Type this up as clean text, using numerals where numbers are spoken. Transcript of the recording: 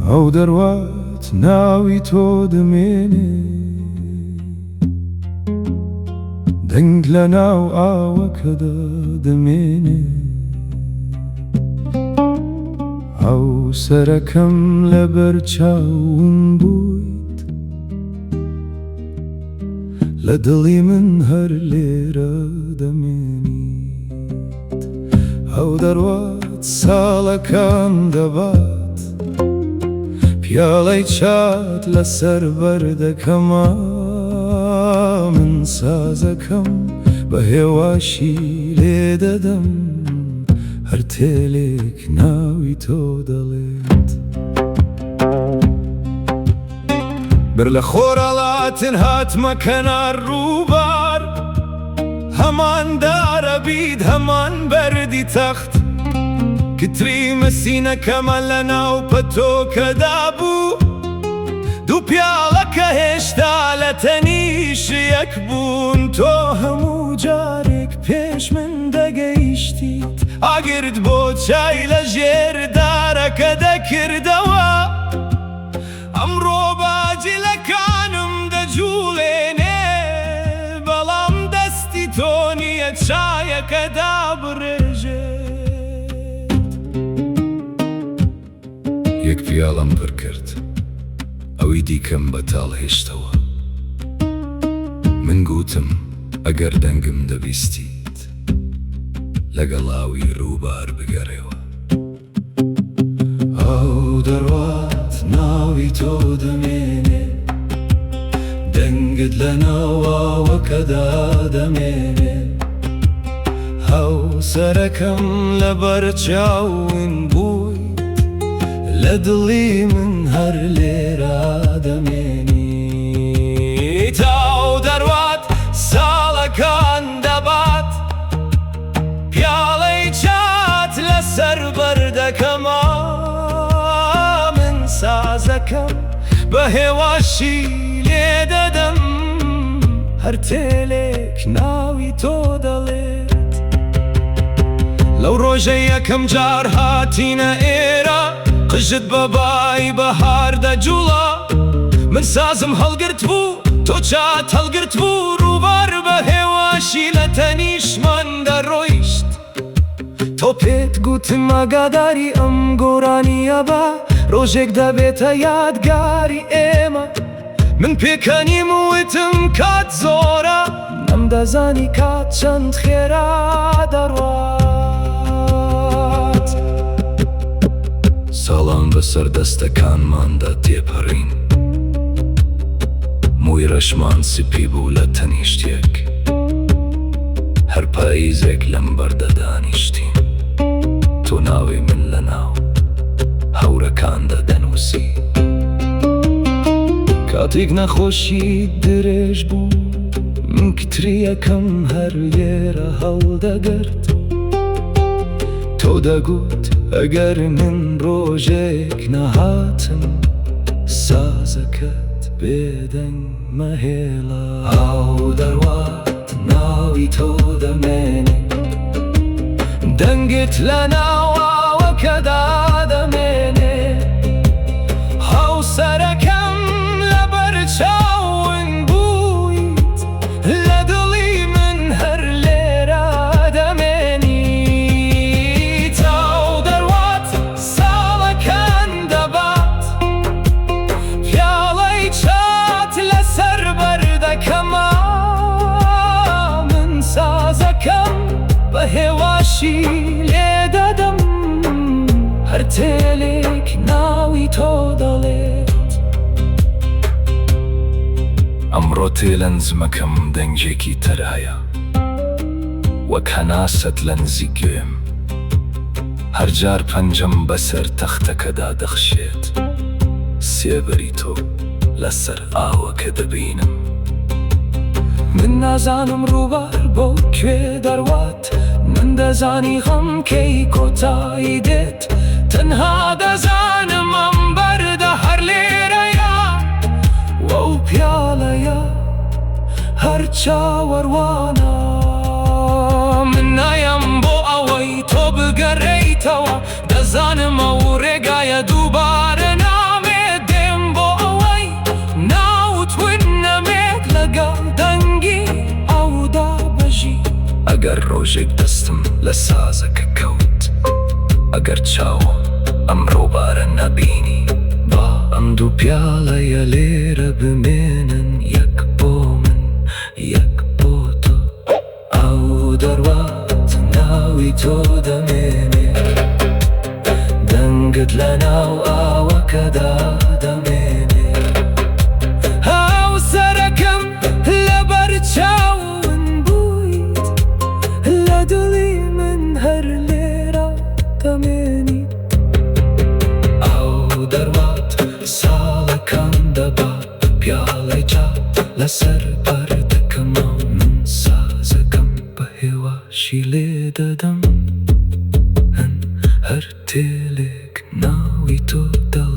ئەو دەروات ناوی تۆ دەمێنێ دەنگ لە ناو ئاوەکەدا دەمێنێ ئەو سەرەکەم لەبەر چاوم بوویت لە دڵی من هەر لێرە دەمێنیت ئەو دەڕوات ساڵەکان دەبات پیاڵەی چات لەسەر بەردەکەمە من سازەکەم بە هێواشی لێ دەدەم هەر تێلێک ناوی تۆ دەڵێت. بەر لە خۆرهەڵاتن هاتمە کەنار ڕووبار، هەمان دارە بید هەمان بەردی تەخت، کتری مەسینەکەمە لەناو پەتۆکەدا بوو، دوو پیاڵەکە هێشتا لە تەنیش یەک بوون، تۆ هەموو جارێک پێش من دەگەیشتیت، ئاگرت بۆ چای لە ژێر دارەکە دەکردەوە. ئەمڕۆ باجلەکانم دەجوڵێنێ، بەڵام دەستی تۆ نییە چایەکە دابڕێژێت. یەک پیاڵەم پڕ کرد، ئەوی دیکەم بەتاڵ هێشتەوە. من گوتم ئەگەر دەنگم دەبیستیت، لەگەڵ ئاوی ڕووبار بگەڕێوە. ئەو دەڕوات ناوی تۆ دەمێنێ، دەنگت لە ناو ئاوەکەدا دەمێنێ. هاوسەرەکەم لەبەر چاو ون بوویت، لە دڵی من هەر لێرە دەمێنیت. ئەو دەڕوات ساڵەکان دەبات. پیاڵەی چات لەسەر بەردەکەما من سازەکەم بە هێواشی لێ دەدەم هەر تێلێک ناوی تۆ دەڵێت. لەو ڕۆژەی یەکەم جار هاتینە ئێرە قژت بە بای بەهار دەجوڵا من سازم هەڵگرت بوو تۆ چات هەڵگرت بوو ڕووبار بە هێواشی لە تەنیشمان دەڕۆیشت تۆ پێت گوتم ئاگاداری ئەم گۆرانییە بە ڕۆژێک دەبێتە یادگاری ئێمە من پێکەنیم و وتم کات زۆرە نەمدەزانی کات چەند خێرا دەڕوات. ساڵان بەسەر دەستەکانماندا تێپەڕین، مووی ڕەشمان سپی بوو لە تەنیشت یەک، هەر پاییزێک لەم بەردە دانیشتین، تۆ ناوی من لەناو هەورەکاندا دەنووسی. کاتێک نەخۆشیت درێژ بوو، من کترییەکەم هەر لێرە هەڵدەگرت. تۆ دەگوت ئەگەر من ڕۆژێک نەهاتم، سازەکەت بێدەنگ مەهێڵە. ئاو دەڕوات ناوی تۆ دەمێنێ، دەنگت لەناو ئاوەکەدا دەمێنێ. هاوسەرەکەم لەبەر چاو ون بوویت، لە دڵی من هەر لێرە دەمێنیت. ئاو دەڕوات ساڵەکان دەبات، پیاڵەی چات لەسەر بەردەکەمە من سازەکەم بە هێواشی لێ دەدەم هەر تێلێک ناوی تۆ دەڵێت. ئەمڕۆ تێلە نزمەکەم دەنگێکی تر هەیە وەک هەناسەت لە نزیک گوێم. هەر جار پەنجەم بەسەر تەختەکەدا دەخشێت، سێبەری تۆ لەسەر ئاوەکە دەبینم. من نازانم ڕووبار بۆ کوێ دەڕوات، من دەزانی غەم کەی کۆتایی دێت، تەنها دەزانم ئەم بەردە هەر لێرەیە و ئەو پیاڵەیە هەر چاوەڕوانە. من نایەم بۆ ئەوەی تۆ. دەزانم ئەو ڕێگایە دووبارە نامێت، دێم بۆ ئەوەی ناوت ون نەمێت، لەگەڵ دەنگی ئەودا بژی. ئەگەر ڕۆژێک دەستم لە سازەکە کەوت، ئەگەر چاوم ئەم ڕووبارە نەبینی، با ئەم دوو پیاڵەیە لێرە بمێنن، یەک بۆ من، یەک بۆ تۆ. ئەو دەڕوات ناوی تۆ دەمێنێ، دەنگت لەناو ئاوەکەدا دەمێنێ. هاوسەرەکەم لەبەر چاو ون بوویت، لە دڵی من هەر لێرە دەمێنی. ئەو دەڕوات ساڵەکان دەبات، پیاڵەی چا لەسەر بەردەکەمەوە، من سازەکەم بە هێواشی لێ دەدەم، هەر تێلێک ناوی تۆ دەڵێ.